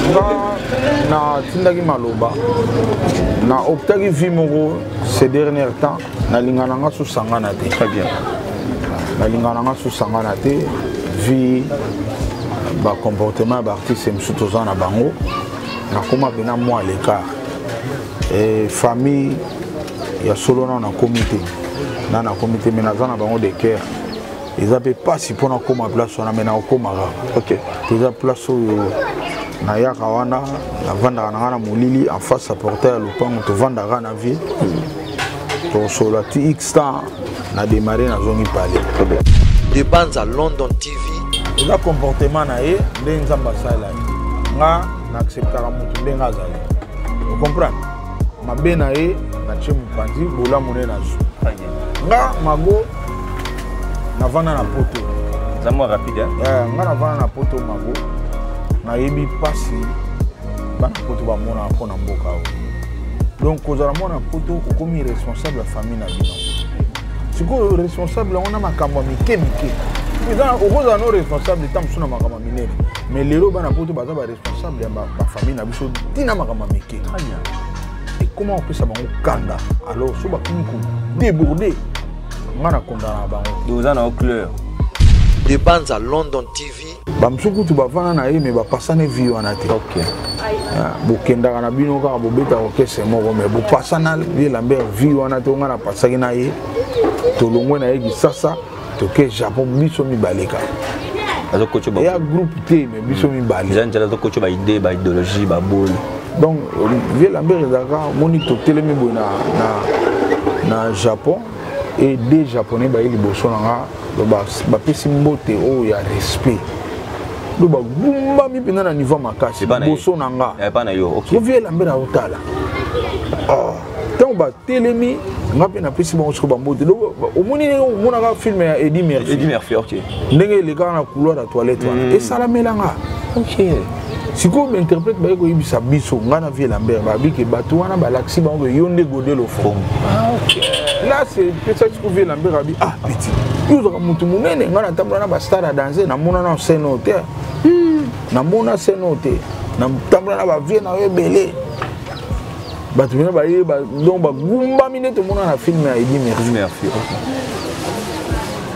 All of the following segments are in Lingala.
Nga natindaki maloba, na optaki vie moko ces derniers temps, nalinga na nga sosangana te. Très bien. Nalinga na nga sosangana te, vie bacomportement ya baartiste mosusu toza na bango, nakoma mpena mwa l'écart. E famille ya solo nano nakomi te, na nakomi te, mais naza na bango de cœur. Eza mpe mpasi mpo nakóma place wana, mais nakokóma kaka. Eza place oyo nayaka wana, navandaka na ngai na molili en face ya portail ya lopango, tovandaka na vie, tokosolola ti x temps na démarre, nazongi pale. De Banza London TV. Eza comportement na ye nde Nzambe asala ye. Nga na acceptaka motu ndenge azali, ocomprendre? Mabe na ye natie mopanzi, bolamu nde nazwi. Nga Mago navanda na poto. Eza mwa rapide, hein? Nga navanda na poto, Mago, nayebi mpasi bana poto bamonaka mpo na mboka oyo. Donc kozala mwana poto, okomi responsable ya famille na bino. Sikoyo responsable yango na makambo ya mike mike, okozala no responsable ta mosusu na makambo ya minene, mais lelo bana poto baza baresponsable ya bafamille na biso ntina makambo ya mike ekoma kopesa bango kanda. Alors so bakomi kodéborde, nga na kondana na bango. Oza na clair. De Banza London TV. Bamosusu kutu bavanda na ye, mais bapasana vie wana te. Bokendaka na bino kaka, bobetaka orchestre moko, mais bopasana vie Lambert vie wana te. Nga napasaki na ye, tolongwe na ye Kisasa, toke Japon biso mibale kaka, eya groupe te, mais biso mibale. Eza nzela azokotya baidée, baidéologie, babole. Donc vie Lambert ezalaka, omoni, totelemi boye na Japon et deux Japonais baye liboso na nga, bapesi mbote oyo ya respect, do bagumbami mpenza na niveau makasi liboso na nga. Vie Lambert aotala ntango batelemi, nga mpe napesi bango siko bambote. Omoni ndenge omonaka film ya Eddie Murphy? Eddie Murphy, ok. Ndenge elekaka na couloir ya toilette wana, esalamelanga. Sikoyo bainterprète baye koyebisa biso, ngai na vie Lambert, babike bato wana balakisi bango ke yo nde Gode Lofombo. Là c'est pesa siko vie Lambert abi: "Ah petit, yo ozalaka motu monene, ngai natambola na bastar ya danse, namona na scène oyo te, namona scène oyo te, natambola na bavie na yo ebele, bato mena baye." Donc bagumbami nde tomona na film ya Eddie Murphy.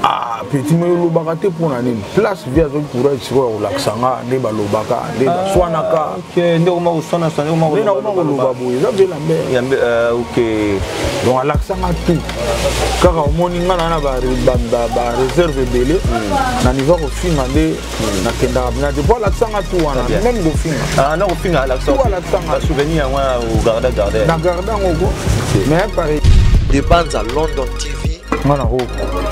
Ah petit, me olobaka te mpo na nini? Place vie azwaki courage sikoyo ya kolakisa nga nde balobaka, nde baswanaka. Nde okoma koswana? Nde nakoma koloba boye, eza vie Lambert. Donc alakisa nga tout kaka. Omoni, nga na baréserve ebele na niveau ya kofinga, nde nakendaka bina te, po alakisa nga tout wana, même kofinga. Na kofinga alakisa? Tout alakisa nga. Souvenir yango ogarda garde? Na garde yango ko, mais pareil. De Banza London TV. Nga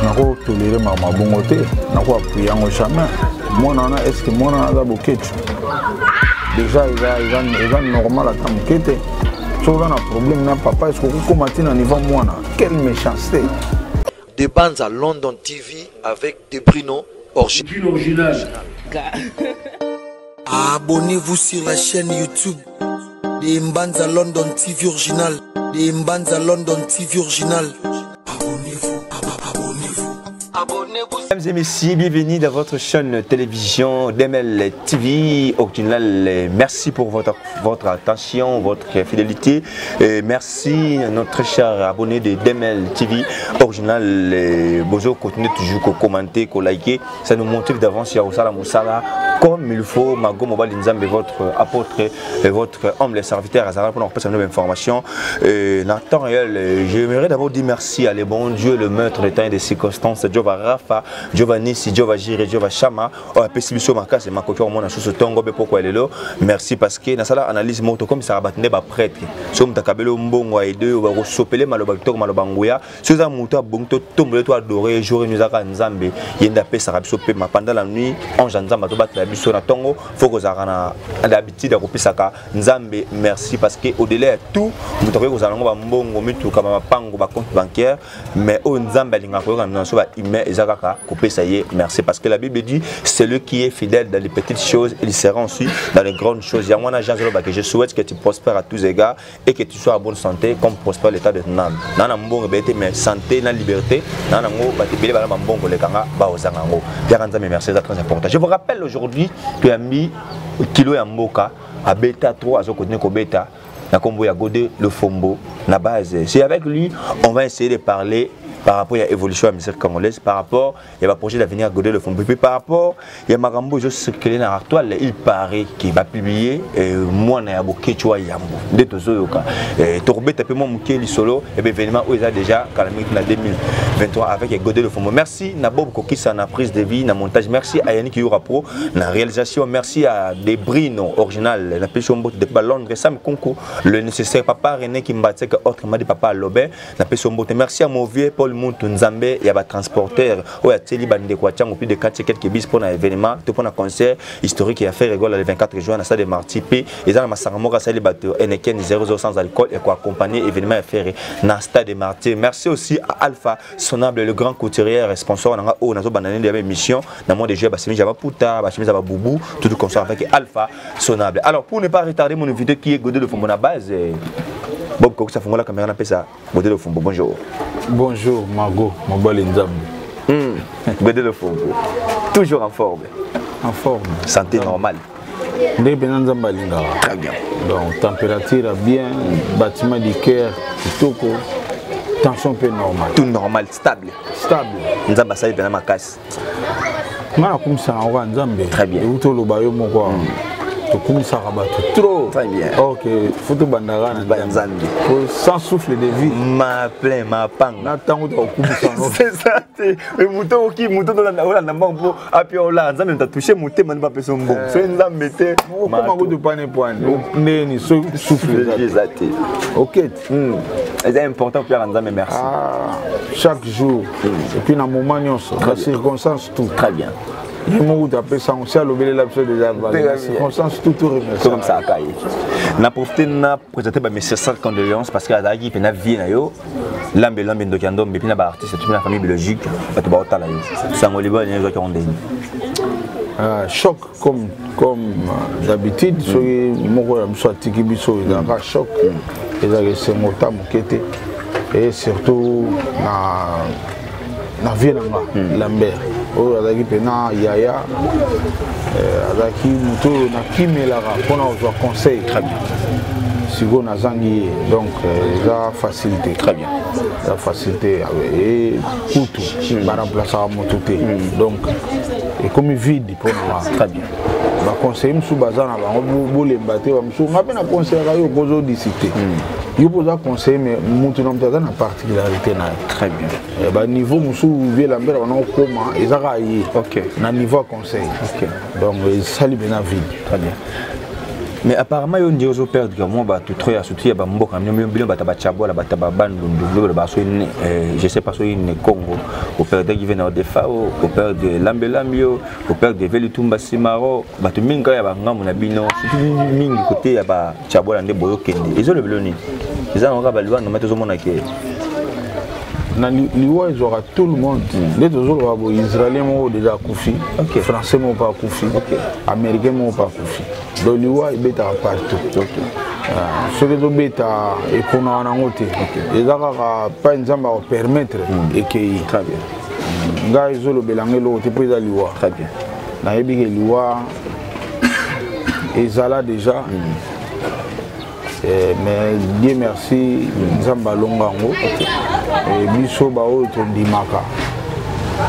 nakotolérer makambo bongo te, nakoappuyer yango jamais. Mwana wana, est ce que mwana wana aza Bokecu déjà? Eza normal ata moke te. Soki oza na problème na papa, est ce que okokóma ntina niveau mwana? Quelle méchanceté! De Banza London TV avec De Brino Original. Abonnez-vous sur la chaîne YouTube de Mbanza London TV Original. De Mbanza London TV Original. Abonnez-vous, abonnez-vous. Abonnez-vous. Mesdames et messieurs, bienvenue dans votre chaîne télévision DML TV Original. Merci pour votre attention, votre fidélité. Et merci à notre cher abonné de DML TV Original. Bonjour, continuez toujours à commenter, à liker. Ça nous motive d'avancer à mosala comme il faut. Mago Mobile Nzambe, votre apôtre et votre homme, les serviteurs, Azara, pour nous passer une nouvelle information. Et dans le temps réel, j'aimerais d'abord dire merci à les bon Dieu, le maître des temps et des circonstances, Jova Rafa, Giovanni, Jova Jire, Jova Shama, apesi biso makasi makoki omona susu ntongo mpe pokwa lelo. Merci parce que nasala analyse moko comme ça, bato nde baprêtre. So moto akabeli mbongo, aide oyo, bakosopele maloba kitoko, maloba nguya. So eza moto abongi totombole, to adore jour enu, ezaka Nzambe. Ye nde apesaka biso pema pendant la nuit, ange ya Nzambe azobatela biso na ntongo. Fo kozalaka na l'habitude ya kopesaka Nzambe merci, parce que au-delà ya tout moto akoki kozala nango, bambongo, mituka, bamapango, bacompte bancaire, mais oyo Nzambe alingaka koyoka na biso bahumain eza kaka. kopesa ye merci, parce que la Bible dit: celui qui est fidèle dans les petites choses, il sera ensuite dans les grandes choses. Yango wana Jean azolobaka: je souhaite que tu prospères à tous égards et que tu sois en bonne santé comme prospère l'état de ton âme. Na na mbongo ebele te, mais santé na liberté na nango. Bato ebele bana bambongo lekanga baozanga yango. Piaka Nzambe merci, eza très important. Je vous rappelle, aujourd'hui toyambi kilo ya mboka, abeta trop, azokontinue kobeta na kombo ya Godé Lofombo na base. C'est avec lui on va essayer de parler par rapport à l'évolution de la musique congolaise, par rapport à projet d'avenir Godé Lofombo, puis par rapport à makambo ezo circuler na toile. Il paraît qu'il va publier mwana ya Boketshu wa Yambo nde tozoyoka. Tokobeta mpe mwa moke lisolo ya événement oyo eza déjà kala mingi na 2023 avec Godé Lofombo. Merci na Bob Kokisa na prise de vie, na montage. Merci à Yannick Yura Pro na réalisation. Merci à Debrino original na pesi mbote depuis Londres, Sam Kunku le nécessaire, papa René Kimbatseka, autrement dit papa Lobin, na pesi mbote. Merci à mon vieux Paul Muntu Nzambe ya batransporteur oyo atieli bandeko atiango plus de 4 quelques bis mpona événement to mpona concert historique ya Ferre Gola le 24 juin na stade de Martyrs. Mpe eza na masanga moko asali bato Heineken 00 sans alcool ekoaccompagner événement ya Ferre na stade de Martyrs. Merci aussi à Alpha Sonable, le grand couturier, sponsor nanga oyo nazobanda nde ya émission na mois de juillet, bachemise ya maputa, bachemise ya babubu, tout comme ça avec Alpha Sonable. Alors, pour ne pas retarder mon invité qui est Godé Lofombo na base, Bob Kokisa, fongola caméra, napesa Godé Lofombo. Bonjour. Bonjour Margot, mobali Nzambe. Godé Lofombo, toujours en forme. En forme. Santé normale. Ndenge mpenza Nzambe alingaka. Très bien. Donc température ya bien, battement du cœur kitoko, tension mpe normal. Tout normal, stable. Stable. Nzambe asali mpena makasi. Ngai nakumisaka yango kaka Nzambe. Très bien. Euti oloba yo moko awa, tokumisaka bato trop. Très bien. Ok, faut tobandaka na Nzambe. Po sans souffle de vie, ma plein mapanga na ntango tokokumisa yango. C'est ça te. Moto oki moto olanda mbongo mpo api olaa Nzambe, moto atouche motema nde bapesa mbongo. Soki Nzambe te, okoma kutu pane poane ndeni soki souffle eza te. Ok. Eza important kopiaka Nzambe merci. Ah, chaque jour et puis na moment nyonso, na circonstance tout. Très bien. Ye moko kutu apesa yango, si alobelela biso déjà, na circonstance tout, tout remercie. Comme ça akai na profité na présenter ba mes sincères condoléances, parce que azalaki mpe na vie na yo lambe lambe ndoki ya ndombe, mpe na baartiste, mpe na famille biologique, bato baotala yo sango liba nini ezwaki yango ndeni? Choc comme d'habitude. Soki moko ya biso atiki biso, ezalaka choc, ezalaka esengo ta moke te, et surtout na vie na nga Lambert oyo azalaki mpena yaya, azalaki moto oyo nakimelaka mpona kozwa conseil. Très bien. Sikoyo nazangi ye, donc eza facilité. Très bien. Eza facilité e kutu baremplaçaka moto te, donc ekomi vide mpo na nga. Très bien. Baconseiller mosusu baza na bango, bolemba te. Bamosusu nga mpe na conseillaka yo, kozodisi te, yo mpo oza conseiller, mais motu na moto aza na particularité na ye. Très bien. Baniveau mosusu vie Lambert bana kokóma, eza kaka ye na niveau ya conseil. Donc esali mpena vide. Très bien. Mais apparemment yo nde ozoperdre mwa bato trop ya surtout ya bamboka bino, bino bato bachabola, bato babandundu, lobola baso, je sais pas soki ne Congo operdaki ve na Defao, operdre lambelambi, yo operdre ve Lutumba Simaro, bato mingi kaka ya bangambo na bino, surtout mingi kote ya bachabola nde boyokende. Ezolobelo nini? Eza nango kaka baliwa noma tozomona ke Na liwa ezwaka tout le monde. Nde tozoloba boye, Israélien moko déjà akufi, Français moko mpe akufi, Américain moko mpe akufi. Donc liwa ebetaka partout. Soki ezobeta, eponaka nango te, eza kaka pai Nzambe akopermettre ekei. Très bien. Ngai ezolobela ngo eloko te mpo eza liwa. Très bien. Nayebi ke liwa ezala déjà, mais Dieu merci, Nzambe alonga yango. Biso baoyo tondimaka,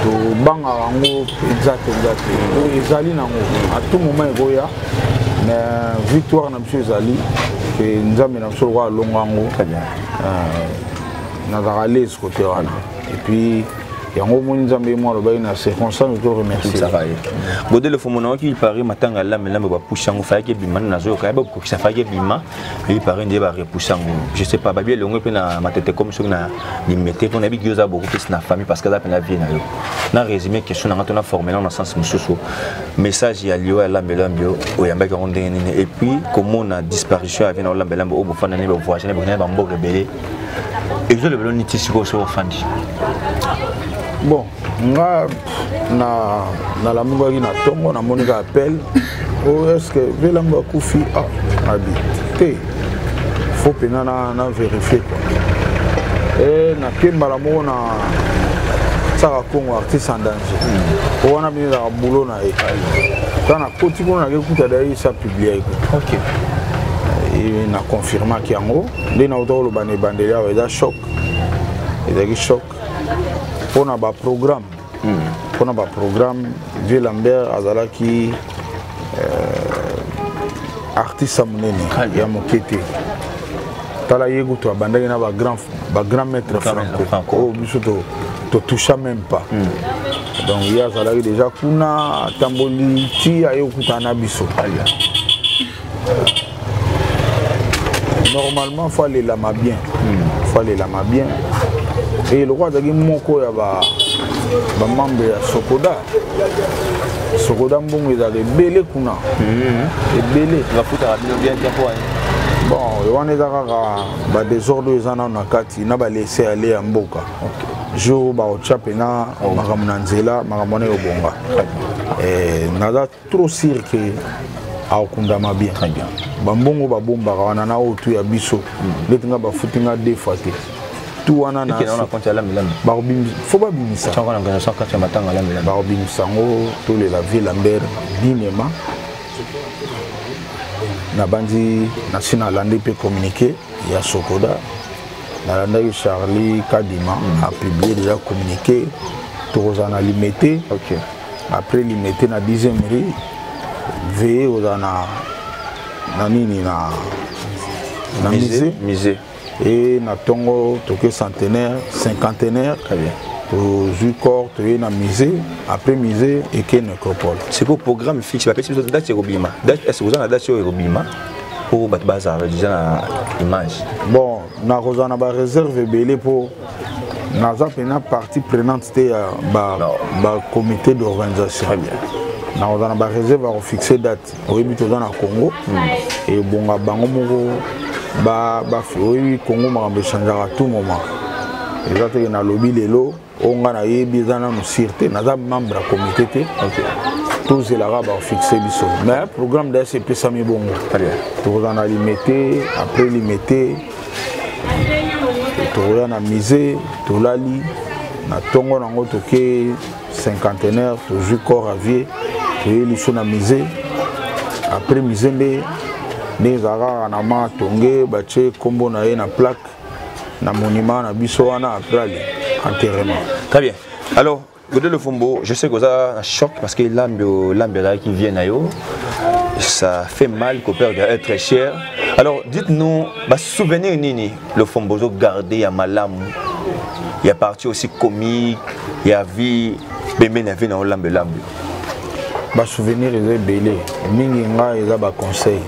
tobangaka yango mpenza mpenza te. Po ezali nango à tout moment ekoya, mais victoire na biso ezali ke Nzambe na biso lokola alonga yango. Très bien. Nazalaka l'aise côté wana, et puis yango omoni Nzambe ye moko alobaki na circonstance to remercier. Saka ye Godé Lofombo nayoki, il paraît matanga lambe lambe bapusha yango, fayaki ebima nde nazoyoka ya bakokisa, fayaki ebima, il paraît nde barepousse yango, je sais pas, babi elongo mpe na Matete comme soki na Limete, mpo nayebi ki oza beaucoup plus na famille, parce que aza mpe na vie na yo. Na résumé question nanga to na formele na sens mosusu, message ya liwa ya lambe lambe oyo oyambaki yango ndenge nini? Et puis komona disparition ya vie na olambe lambe oyo bofanda ne bavoyage ne bokende bamboka ebele, ezolobelo nini ti sikoyo soki ofandi? Bon, nga na nalamukaki na ntongo, namoni ka appel: o oh, est ce que velango akufi? Ah, abi te, faut mpena na, na vérifie quoi. E nake mbala moko na Tsaka Congo, artiste en danger. O wana bino ezalaka boulot na ye. Ntango nakoti kuna, nake kuta daye sa publie kuta. E na confirmaki yango nde nauta koloba na ebandeli awa. Eza choc, ezalaki choc mpona baprogramme, mpona baprogramme. Vieux Lambert azalaki artiste ya monene, ya moke te. Tala ye kutu abandaki na bagrand bagrand maître Franco oyo biso totoucha même pas. Donc ye azalaki déjà kuna, atamboli ti aye kokutana na biso. Normalement faut alelama bien, faut alelama bien. E lokola azalaki moko ya bamembre ya Sokoda, Sokoda mbongo ezalaka ebele kuna, ebele. Bafutaka bino bien bien po? Bon, wana eza kaka badésordre oyo eza nano na kati na balese ale ya mboka. Jour baotya mpena makambo na nzela, makambo wana ekobonga. Naza trop sûr ke akokundama bien. Très bien. Bambongo babombaka wana na oyo tu ya biso, ndeti nga bafuti nga deux fois te, tu wana na na compte ya Lambi Lambi. Faut babimisa. Tiango na organisation kati ya matanga Lambi Lambi. Bakobimisa yango, tolela vieux Lambert binema. Nabandi nasi nalandi mpe communiqué ya Sokoda, nalandaki Charlie Kadima apublie déjà communiqué. Tokozala na Limete. Après Limete, na 10e rue, veye kozala na nini, na musée. Musée. E na ntongo toke centenaire, cinquantenaire. Très bien. Tozwi corps, toye na musée, après musée eke nécropole. Sikoyo programme fixe bapesi biso, date ekobima, date, est ce oza na date oyo ekobima mpo bato bazala déjà na image? Bon, nakozala na baréserve ebele mpo naza mpena partie prenante te ya bacomité d'organisation. Très bien. Nakozala na baréserve ya kofixe date. Oyebi, toza na Congo, ebonga bango moko. Oyebi Congo, makambo echangeaka tout moment. Eza teke nalobi lelo oyo nga nayebi, eza nanu sûr te, naza membre ya comité te. Tozelaka bafixe biso, mais programme dasi epesami bongo. Très bien. Tokozala na Limete, après Limete tokoya na musée, tolali na ntongo nango, toke cinquantenaire, tozwi corps à vieux, toye liso na musée. Après musée, nde ndenge ezalaka kaka na ma tonge, batie nkombo na ye na plaque na monument na biso wana, après ale enterrement. Très bien. Alors, Godé Lofombo, je sais que ça un choc parce que Lambi Lambi qui vient à yo, ça fait mal qu'on perd un très cher. Alors, dites-nous, bah, souvenir nini Lofombo zo gardé ya malamu. Il y a partie aussi comique, il y a vie bébé na vie na Lambi Lambi. Basouvenir eza ebele mingi. Ngai eza baconseil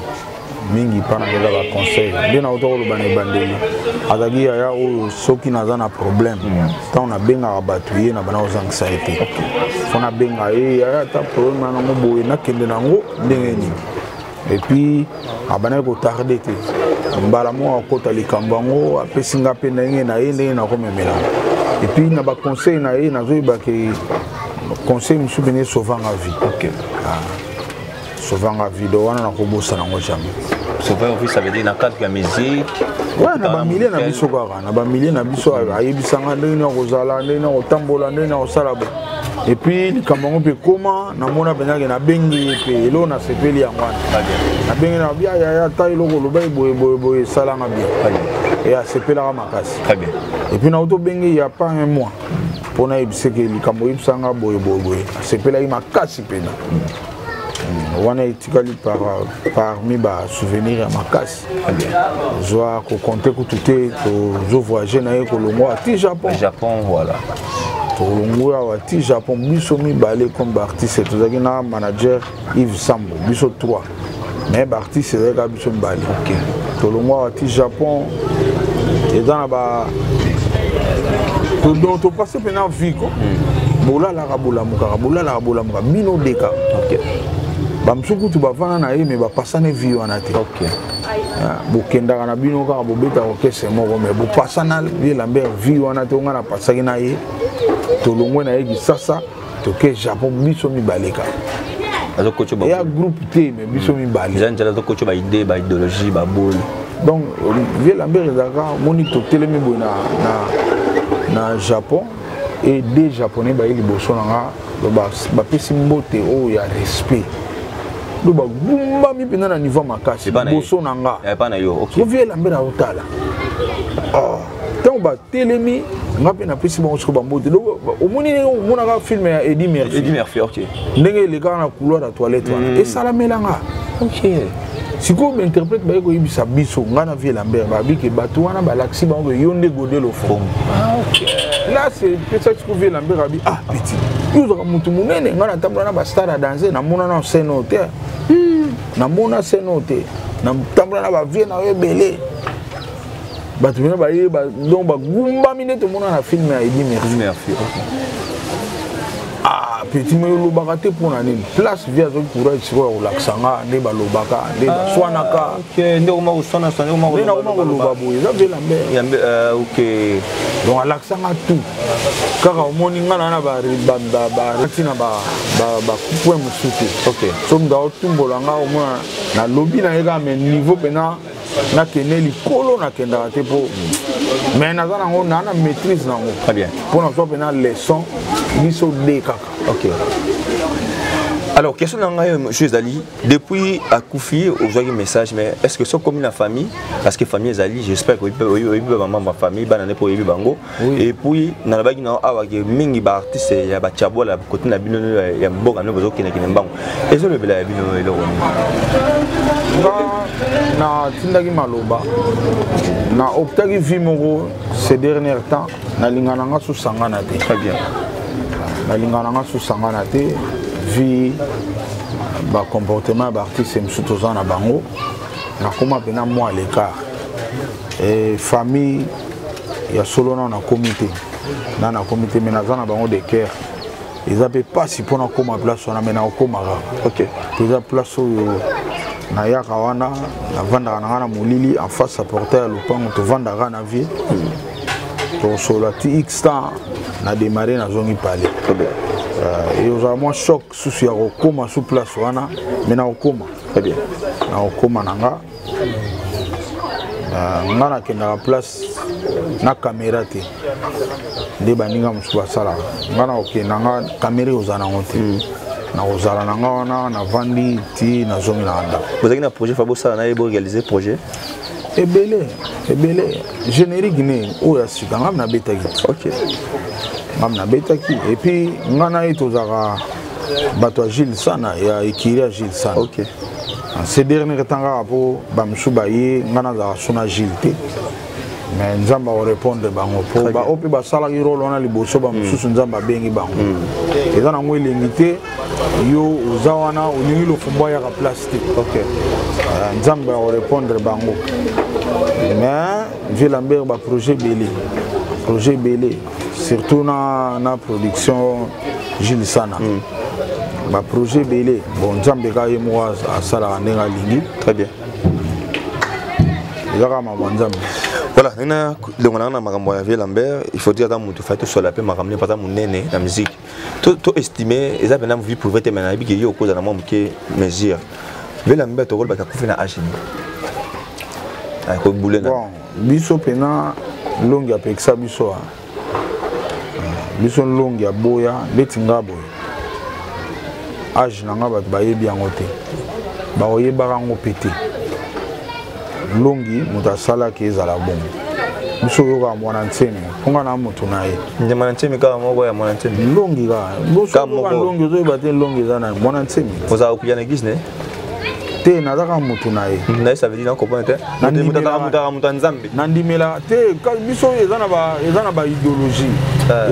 mingi mpana, eza baconseil nde nauta koloba na ebandeli. Azalaki yaya oyo soki naza na problème, ntango nabengaka bato, ye na bana kozangisa ye te. Fo nabenga ye: yaya, ata problème na nango boye, nakende nango ndenge nini? Et puis abandaki kotarde te, mbala moko akota likambo yango, apesi nga mpe ndenge na ye, ndenge nakomemela. Et puis na baconseil na ye, nazoyeba ke conseil mosusu pene esovanga vie. Sauvanga vie, do wana nakobosana yango jamais. Sauver vie, ça veut dire dans le cadre de la musique? Ouais, na bamilie na biso kaka, na bamilie na biso, ayebisanga ndenge nini kozala, ndenge nini kotambola, ndenge nini kosala bo. Et puis likambo yango mpe ekoma, namona mpenzake nabengi ye mpe eloko nasepeli yango wana. Nabengi na bia: yaya, ata eloko olobai boye boye boye, esalanga bien. E asepelaka makasi. Très bien. Et puis nauti obengi ya pas un mois mpo nayebiseke likambo oyebisanga boye boye boye, asepelaki makasi mpena. Wana etikali parmi basouvenir ya makasi. Zwa kokonte kutu te, tozovoyage na ye kolongwa ti Japon. Japon, voilà. Tolongwa awa ti Japon, biso mibale comme baartiste. Tozalaki na manager Yves Sambo, biso 3, mais baartiste ezalaki kaka biso mibale. Tolongwa awa ti Japon, eza na ba donc topasse mpena vie ko. Bolalaka, bolamukaka, bolalaka, bolamuka, bino deka. Bamosusu kutu bavanda na ye, me bapasane vie wana te. Bokendaka na bino kaka, bobetaka orchestre moko, me bopasana vieux Lambert vie wana te. Onga napasaki na ye, Tolongwe na ye Kisasa, toke Japon biso mibale kaka. Ya groupe te, mais biso mibale. Eza nzela azokotia ba idée, ba idéologie, ba boule. Donc vieux Lambert ezalaka moni totelemi boye na Japon et deux Japonais baye liboso na nga bapesi mbote oyo ya respect. Do bagumbami mpenza na niveau makasi liboso na nga. So vieux Lambert aotala. Ntango batelemi nga mpe napesi bango sikoyo bambote. Omoni ndenge omonaka film ya Eddie Murphy. Eddie Murphy, ok. Ndenge elekaka na couloir ya toilette wana. Esalamela nga. Ok. Sikoyo bainterprète baye koyebisa biso nga na vieux Lambert babi ke bato wana balakisi bango ke yo nde Godé Lofombo. Ah, ok. Là c'est pesa sikoyo vieux Lambert abi ah petit. Yo ozalaka motu monene nga natambola na ba star ya danse namona na scène oyo te. Namona scène oyo te. Natambola na ba vieux na yo ebele. Bato bino baye donc bagumbami nde tomona na film ya Eddie Murphy. Eddie Murphy, ok. Ah, petit mais olobaka te mpona nini? Place vie azoki courage sikoyo ya kolakisa nga nde balobaka nde baswanaka. Ok, nde okoma koswana swana, nde okoma Nde nakoma koloba boye, eza vieux Lambert. Yambe, ok. Donc alakisa nga tout. Kaka omoni nga na ba ntina ba point mosusu te. Ok. So moto aotumbola nga omona nalobi na ye kaka mais niveau mpena nakende likolo nakendaka te po mais naza nango na na maîtrise nango. Très bien. Po nazwa mpena leçon biso de kaka. Ok. Alors, question na ngai, monsieur Zali, depuis akufi, ozwaki message, mais est-ce que so comme la famille, parce que famille Zali, j'espère que oyebi ba membre famille, bana ne po oyebi bango. Oui. Et puis na baki na awa ke mingi ba artiste ya ba chabola côté na bino ya mboka no bazo kende kende mbango. Ezo lobela ya bino eloko nini? Nga na tindaki maloba na optaki vie moko ces derniers temps nalinga na nga susangana te. Très bien. Nalinga na nga susangana te vie ba comportement ya ba artiste mosusu toza na bango nakoma mpena mwa à l'écart. Et famille ya solo na nakomi te. Na nakomi te mais naza na bango de cœur. Eza pe pasi mpona koma place wana mais nakokoma kaka. Ok. Eza place oyo nayaka wana navandaka na nga na molili en face ya portail ya lopango tovandaka na vie. Tosolola ti X temps na démarrer nazongi palais. Très bien. Et ozala mwa choc susu ya kokoma sous place wana mais nakokoma. Très bien. Nakokoma na nga. Nga nakendaka place na caméra te nde baninga mosusu basalaka. Nga nakokenda nga caméra ozala nango te. Nakozala na nga wana navandi ti nazongi na ndako. Bozalaki na projet fa bosala na ye bo réaliser projet? Ebele, ebele. Générique ne oyo ya sika nga nabetaki. Ok. Nga nabetaki et puis nga na ye tozalaka bato ya Gilles Sana ya écurie ya Gilles Sana. Ok. Ces derniers temps kaka po ba mosusu baye nga nazalaka so na Gilles te. Mais Nzambe akorépondre bango po Très ba bien. oyo mpe basalaki rôle wana liboso ba mosusu Nzambe abengi bango. Eza nango elengi te yo oza wana olingi lofumbo ayaka place te. Ok. Nzambe akorépondre bango. Mais vieux Lambert ba projet ebele. Projet ebele surtout na production Gilles Sana. Ba projet ebele. Bon Nzambe ka ye moko asalaka ndenge alingi. Très bien. Eza kaka makambo ya Nzambe. Voilà, nina longo na makambo ya vieux Lambert, il faut dire ata moto fai tosola mpe makambo nini, ata monene na musique. To estimer, eza mpenza vie privée te, mais nayebi ke yo okozala mwa moke mesure. Vieux Lambert tokolobaka akufi na âge nini? Akobule na. Bon, biso mpena longi apekisa biso, ah. Biso longi ya boya neti nga boye. Âge na nga bato bayebi yango te. Bakoyebaka yango pe te. Longi moto asalaki ezala bongo. Biso oyoka mwana ntsemi, mponga na moto na ye. Nde mwana ntsemi kaka moko ya mwana ntsemi. Longi kaka. Biso Kaka oyoka moko. longi ozoyeba te longi eza na mwana ntsemi. Ozalaka koya na église ne? Te, nazaka moto na ye. Na ye, ça veut dire na comprendre te. Na Moto ndimela moto azalaka moto ya Nzambe. Na ndimela te, ka biso eza na ba, eza na ba idéologie.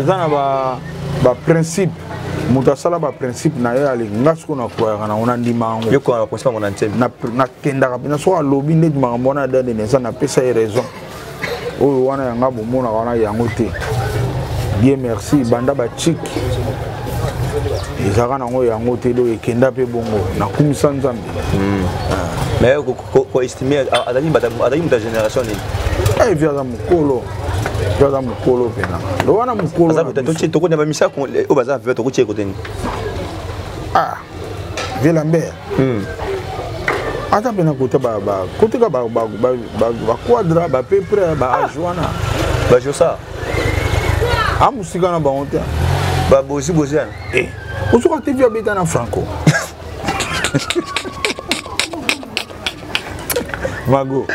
Eza na ba principe. Moto asala ba principe na ye alingi nga sikoyo na croyaka nango, na ndima yango. Yo croyaka na principe yango na ntsemi. Nakendaka mpenza soki alobi ndeti makambo wana ya date de naissance, napesa ye raison. Oyo wana yanga bomonaka wana yango te. Dieu merci, banda ba chic ezalaka nango yango te, donc ekenda mpe bongo nakumisa Nzambe. Mais ko estimer, azalaki moto ya génération nini? Eh, vieux aza mokolo. Yo aza mokolo mpena do wana mokolo tokoti na bamisa oyo baza vert tokotie kote nini? Ah, vieux Lambert aza mpena kota koteka baquadra bapepre baage wana. Bajosa. Amosika na bango te. Babozi bozi yana. Ozoka te, vieux abeta na Franco Mago.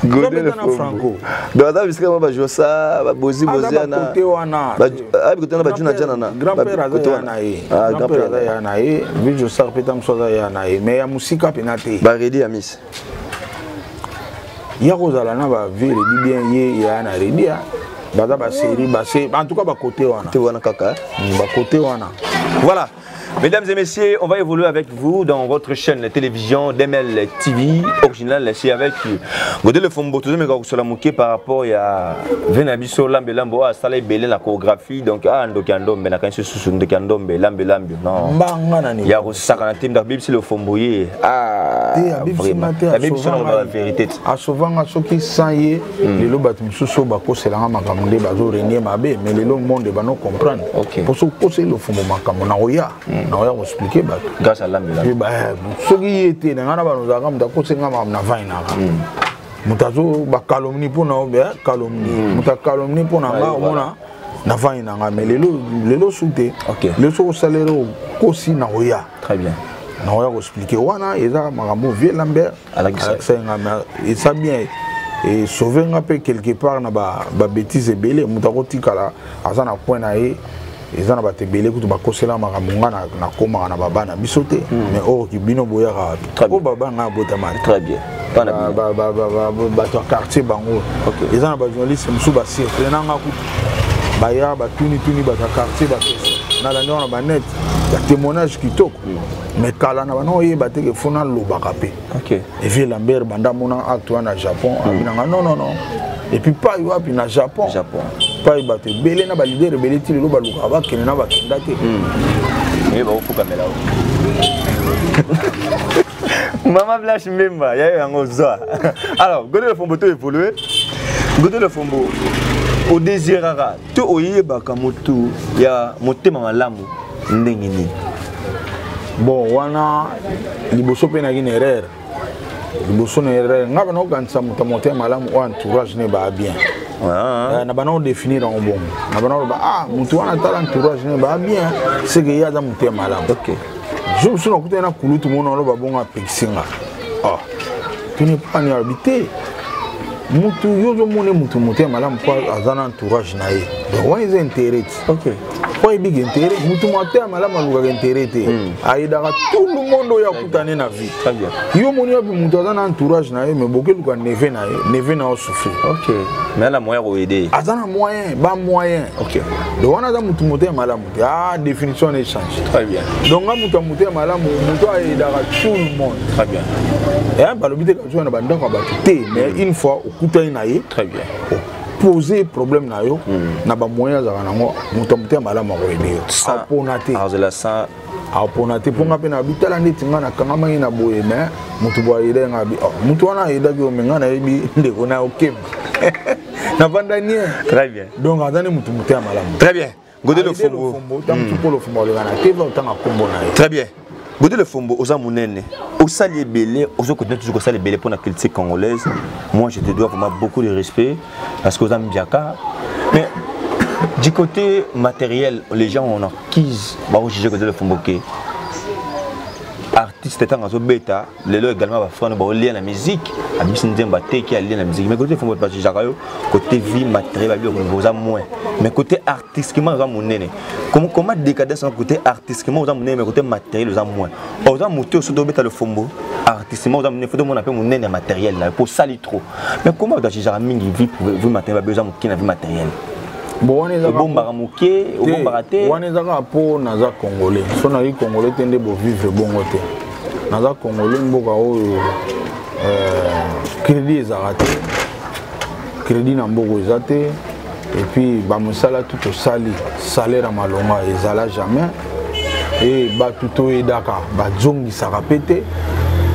Godel na Franco. Donc aza bisika mo bajosa, babozi bozi yana. Kote wana. Abi kote wana, bajuna jana na. Grand père aza ya na ye. Grand père aza ya na ye, vieux Josar mpe ta mosu aza ya na ye, mais ya mosika mpena te. Baredi ya miss. Ya kozala na bavieux Redi bien, ye ya na Redi baza basérie base, en tout cas bakote wana. Te wana kaka. Bakote wana. Voilà. Mesdames et messieurs, on va évoluer avec vous dans votre chaîne de télévision DML TV original. C'est avec Godé Le Fombo, tout le monde par rapport à Venabiso Lambe Lambo, à Salé Belé, la chorégraphie. Donc, ah, Ndoki Ndombe, na kanisi susu Ndoki Ndombe, Lambe Lambe. Non. Mbanga nani. Il y a Rosaka na team d'Abib, le Fombo. Ah, vraiment. Abib, c'est la vérité. Asovanga soki sans ye, lelo bato misusu bakoselanga makambo nde bazorenie mabe, mais lelo monde bano comprendre. Po soki okoseli Lofombo makambo, nakoya nakoya koexpliquer bato. Grâce à Lambe Lambe. Soki ye te, na ngai na bano ozalaka moto akosenga makambo na vai nanga, moto azo bacalomnie mpo na obe calomnie, moto acalomnie mpo na nga, omona na vai na nga. Mais lelo, lelo su te. Lelo soki osaleli okosi, nakoya. Très bien. Nakoya koexpliquer. Wana eza makambo vieux Lambert alakisa nga, mais eza bien esauve nga mpe quelque part na babêtise ebele. Moto akotikala aza na point na ye, eza na bato ebele kutu bakosela makambo nga nakomaka na babana biso te, mais oyo bino boyaka wapi po baba nga abotama te. Très bien. Bato ya quartier bango eza na bajournaliste mosusu basurprenanga kutu, baya batunituni bato ya quartier, bakesa nalandi wana banet ya témoignage kitoko. Mais kala na bana oyeba te ke fo nalobaka mpe. Vieux Lambert banda mona acte wana na Japon, abinanga non, non, non. Et puis pai wapi na Japon? Japon. Pai bato ebele na baleader ebele ti lelo balukaka bakende na bakenda te. Bakofukamela Mama Blanche Mbemba, ya yango zwa. Alors, Godé Le Fombo, to évolué. Godé Le Fombo, odésiraka to oyebaka motu ya motema malamu ndenge nini? Bon, wana liboso mpe naki na erreur, liboso na erreur nga bana okanisa moto ya motema malamu oyo entourage ne baa bien. Na bana odéfinir yango bongo, na bana oloba: ah, motu wana, tala entourage ne baa bien, seke ye aza motema malamu. Jour mosusu nakutani na kulutu mona oloba bongo, apekisi nga: ah, tuni pani, alobi te, mutu yo ozomona mutu motema malamu mpo aza na entourage na ye, donc wana eza intérêt ti. Po ayebiki intérêt, mutu motema malamu alukaka intérêt te, ayedaka tout le monde oyo akutane na vie. Yo moni wapi mutu aza na entourage na ye, mais bokeluka neveu na ye, neveu na yo souffrir. Mais na moyen koaider. Aza na moyen, bamoyen. Donc wana aza mutu motema malamu te. Ah, définition wana échange. Très bien. Donc nga mutu ya motema malamu, mutu ayedaka tout le monde. Très bien. Balobi te kazwa na bandako ya bato te, mais une fois okutani na ye, Très bien. poser problème na yo na bamoyen azalaka nango, moto ya motema malamu akoyede yo, apona te. Azela sans. Apona te, mpo nga mpe na bitala ndeti nga nakangamaki na boye, mais motu boye ayedaki nga abi: oh, motu wana ayedaki yo, mais nga nayebi ndeko na okemba navanda nie. Très bien. Donc aza nde motu motema malamu. Très bien. Godé Le Fombo. Ntango mosusu mpo Lofombo aleka na tv, otanga nkombo na ye. Très bien. Godé Le Fombo, oza monene, osali ebele, ozokontinue toujours kosala ebele mpo na culture congolaise. Moi, je te dois vraiment beaucoup de respect parce que oza mbiaka. Mais du côté matériel, les gens on acquise baojuge Godé Le Fombo ke artiste ntango azobeta lelo également, bafrane baolia na musique, abimisi nzembo, ateki, alia na musique. Mais côté Fombo, bajugeaka yo côté vie matériel, babiloko oza moins, mais côté artistiquement oza monene. Comment décadence na côté artistiquement oza monene, mais côté matériel oza moins? Oza motu oyo soki obeta Le Fombo, artistiquement oza monene, faut tomona mpe monene ya matériel na yo po osali trop. Mais comment bato bajugeaka mingi vie matériel, babi oza moke na vie matériel? Bon, wana eza obombaka moke, obombaka te. Wana eza kaka mpo naza congolais. So nazali congolais te nde bovivre bongo te. Naza congolais, mboka oyo crédit ezalaka te, crédit na mboka eza te. Et puis bamosala tu tosali, salaire ya malonga ezala jamais. E bato toyedaka, bazongisaka mpe te.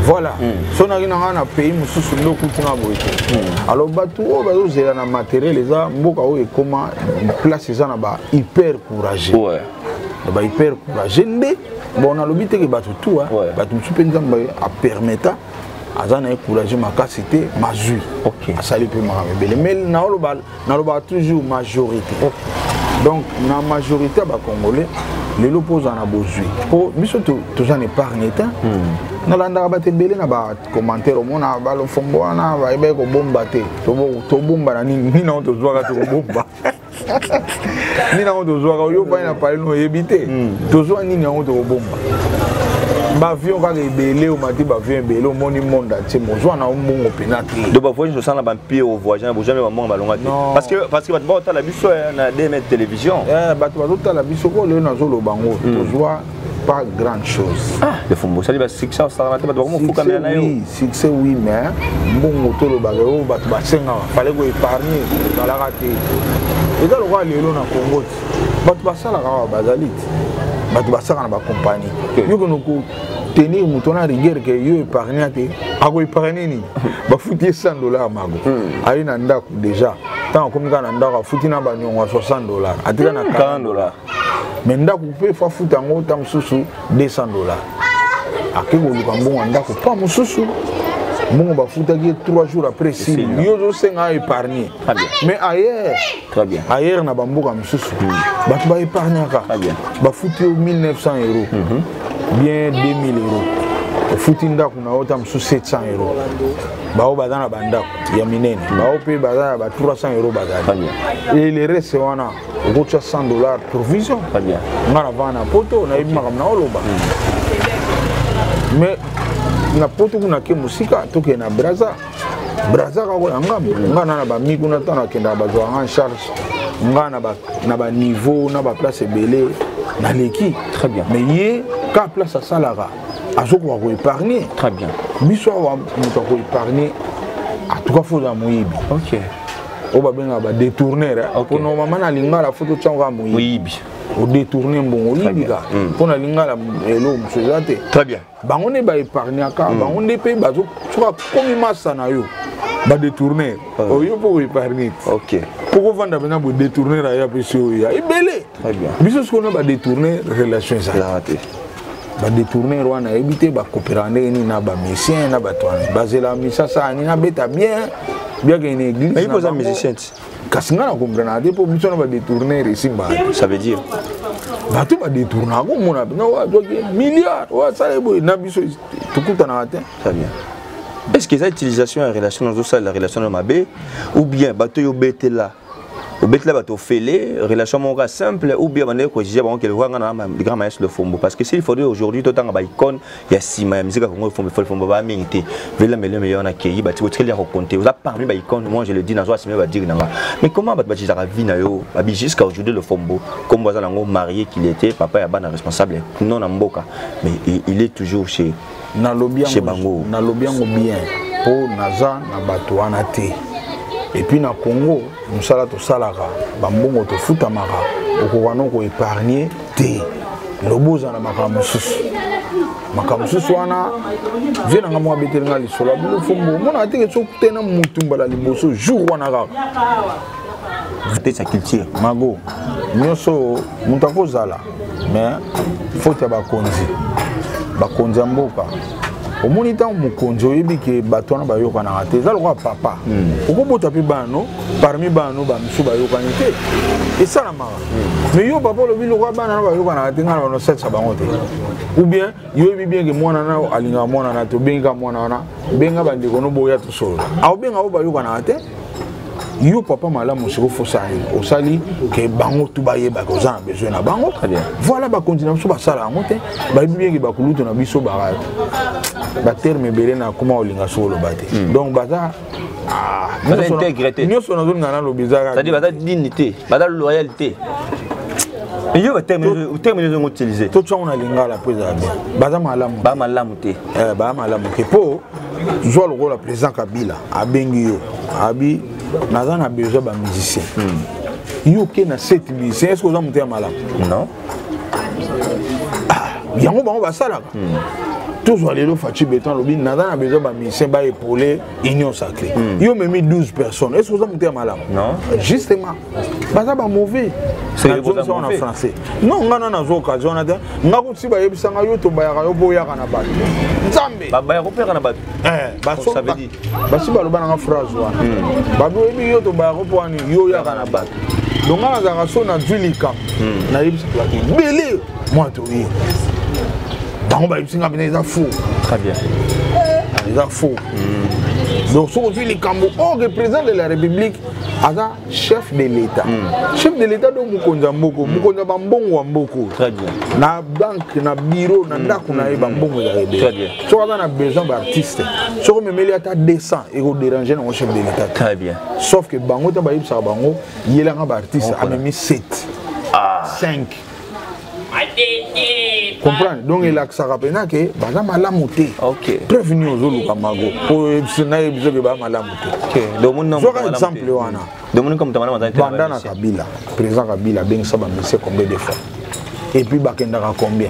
Voilà. So naki na ngai na pays mosusu nde okuti nga boye te. Alors bato oyo bazozela na matériel, eza mboka oyo ekoma place eza na ba hyper courageux. Na ba hyper courageux nde. Bon, nalobi te ke bato tu, bato mosusu mpe Nzambe apermeta aza na ye courageux makasi te, mazwi asali mpe makambo ebele, mais naoloba, nalobaka toujours majorité. Donc na majorité ya bacongolais lelo, mpo ozala na bozwi, mpo biso toza na épargne te. Nalandaka bato ebele na bacommentaire, omona balofombo wana bayebaki kobomba te. Tobomba na nini? Nini yango tozwaka? Tokobomba nini yango tozwaka? Oyo pai na palino oyebi te tozwa nini yango tokobomba. Baavion kaka ebele, omati baavion ebele, omoni monde entier, mozwa na yo mbongo mpena te. Donc bavoyage osala na bampire, ovoyage bozwa mpe bambongo balonga te, parce que bato baotala biso na DML Télévision. Bato bazotala biso ko lelo nazoloba ngo, tozwa pas grande chose. Ah, Lofombo, osali basuccès, osalaka te, bato bakomofukamela na yo. Oui, succès oui, mais mbongo tolobaka oyo bato basengaka, fallait koépargne, ezalaka te. Eza lokola lelo na Congo ti bato basalaka awa bazali ti bato basalaka na bacompagnie, yo kono kotenir moto wana rigueur ke yo épargne te, akoépargne nini? Bafuti ye 100 dollar, mago aye na ndako déjà, ntango akomi kaka na ndako, afuti na baniongo ya 60 dollar, atika na 40 dollar. Mais ndako mpe fo afuta yango, ta mosusu 200 dollar, ake koluka mbongo ya ndako pa mosusu, mbongo bafutaki ye 3 jours après sili, yo ozosenga épargne. Mais ailleurs, Très bien. ailleurs na bamboka mosusu, bato baépargnaka. Bafuti yo 1900 euros, bien 2000 euros, ofuti ndako na yo, ta mosusu 700 euros. Bao baza na bandako ya minene, bao mpe baza na ba 300 euros bazali, et le reste wana okotya 100 dollars provision. Nga na vanda na poto, nayebi makambo na oloba, mais na poto kuna ke mosika, tokende na Braza. Braza kaka ya ngambo, nga na bami kuna, ntango nakendaka bazwaka nga en charge, nga na baniveau na baplace ebele naleki. Très bien. Mais ye ka place asalaka, azokoka koépargne. Très bien. Biso awa, moto akoépargne, en tout cas fo ozala moyibi. Oyo babengaka badétourner, po normalement na lingala fo totyango kaka moyibi, odétourne mbongo, oyibi kaka, mpo na lingala eloko mosusu eza te. Très bien. Bango nde baépargnaka, bango nde mpe bazo soki akomi masa na yo badétourner, oyo mpo koépargne te, mpo kovanda mpena bodétourner aya mpe si oyo ya ebele. Biso sikoyo na badétourner, relation ezala te. Badétourner wana ayebi te bakopera ndenge nini na bamusicien na bato wana bazela misasa nini abeta bien biakende na église. Mais oza musicien ti? Kasi ngai na comprenaka te mpo biso na badétourner esimbaka te. Ça veut dire? Bato badétournaka, komona mpenza oyo azwaki milliard, oyo asala boye, na biso tokutanaka te. Très bien. Est-ce que eza utilisation ya relation, nazosalela relation na mabe, ou bien bato oyo obetela, obetela bato ofele relation moko simple, ou bien bandeki kojuge bango ke nga na grand maestro Lofombo? Parce que s'il faudrait aujourd'hui totanga baicône ya nsima ya musique ya Congo, Lofombo baa mingi te. Vela mele meilleur na kei bati botikeli ya kokonte, oza parmi baicône. Moi je le dis, nazo assumer badire na nga. Mais comment bato batisaka vie na yo babi jusqu'à aujourd'hui Lofombo, kombo aza nango, marié qu'il était, papa ya bana, responsable non na mboka, mais il est toujours chez Nalobi chez bango. Nalobi yango bien mpo naza na bato wana te. Et puis na Congo, mosala tosalaka, bambongo tofutamaka, okoka no koépargne te. Lobi ozala na makambo mosusu, makambo mosusu wana. Vie na nga moko abeteli nga lisolo ya Lofombo, omonaka teke soki te na motu mbala liboso, jour wana kaka Te sa culture. Mago nyonso moto akozala, mais faute ya bakonzi, bakonzi ya mboka. Omoni ntango mokonzi oyebi ke bato wana bayokanaka te, eza lokola papa, okobota mpe bana no, parmi bana no bamisu bayokani te, esalamaka. Mais yo papa olobi lokola bana no bayokanaka te, ngai na banosalisa bango te. Ou bien yoyebi bien ke mwana na alingaka mwana na te, obengika mwana wana, benga bandeko no boya tosolola, aobenga oyo bayokanaka te. Yo papa malamu, siko fosala nini? Osali ke bango tu bayebaka oza na besoin na bango. Voilà, bakonzi na biso basala yango te. Bayebi bien ke bakulutu na biso baka baterme ebele na koma olinga so oloba te. Donc baza nyonso nazolinga naloba eza C'est-à-dire baza digne te, baza loyal te. Yo baterme nyonso utiliser. Totyango na lingala mpo ezala bien: baza malamu. Ba malamu te. Baza malamu te, mpo zwa lokola président Kabila abengi yo, abi naza na besoin bamusicien, yo oke na 7 musicien, est ce que oza moto ya malamu? Non. Yango bango basalaka. Tozwa lelo Fatshi Béton alobi naza na besoin ba musiciens ba épauler Union Sacrée. Yo memi 12 personnes. Est-ce que oza moto ya malamu? Non. Justement. Baza ba mauvais. Nazongisa wana français. Non, nga na nazwa occasion wana te. Nga kuti bayebisa nga yo tobayaka yo mpo oyaka na bato. Nzambe. Babayaka mpo oyaka na bato. Eh, basi baloba nanga phrase wana. Babi oyebi yo tobayaka mpo wani yo oyaka na bato. Donc nga nazalaka so nazwi likambo. Nayebisa bato ebele mwa toye. Bango bayebisi nga mpena eza faux. Très bien. Eza faux. Donc soki ozwi likambo or que président de la République aza chef de l'État. Chef de l'État donc mokonzi ya mboko, mokonzi ya bambongo ya mboko. Très bien. Na banque, na bureau, na ndako na ye bambongo ezalaka ebele. Très bien. Soki aza na besoin ba artiste, soki omemeli ata 200 ekoderange nango chef de l'État. Très bien. Sauf que bango te bayebisaka bango yelanga ba artiste amemi 7. 5. Comprendre? Donc elakisaka mpena ke baza malamu te. Preuve nini ozoluka mago po nayebi soki baza malamu te. Zwaka exemple wana. Banda na Kabila, président Kabila abengisa ba musiciens combien de fois? Et puis bakendaka combien?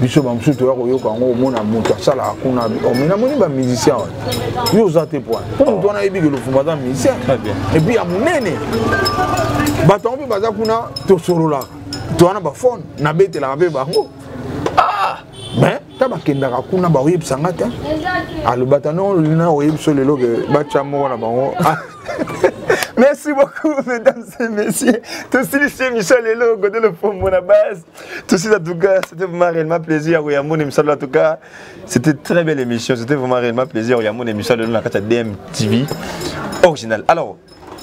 Biso bamosusu toya koyoka yango, omona moto asalaka kuna, mais namoni bamusicien wana yo oza te point mpo moto wana ayebi ke Lofombo aza musicien et puis ya monene. Bato yango mpe baza kuna, tosololaka, towana bafone nabetelaka mpe bango, mais ta bakendaka kuna bakoyebisa nga te. Alobata no oyebiso lelo ke batya moko na bango. Merci beaucoup, mesdames et messieurs. Tout ce Michel Lelo, Godé Lofombo na base. Tout ça, en tout cas, c'était vraiment réellement plaisir. En tout cas, c'était très belle émission. C'était vraiment réellement plaisir. Michel Lelo, la DMTV original. Alors,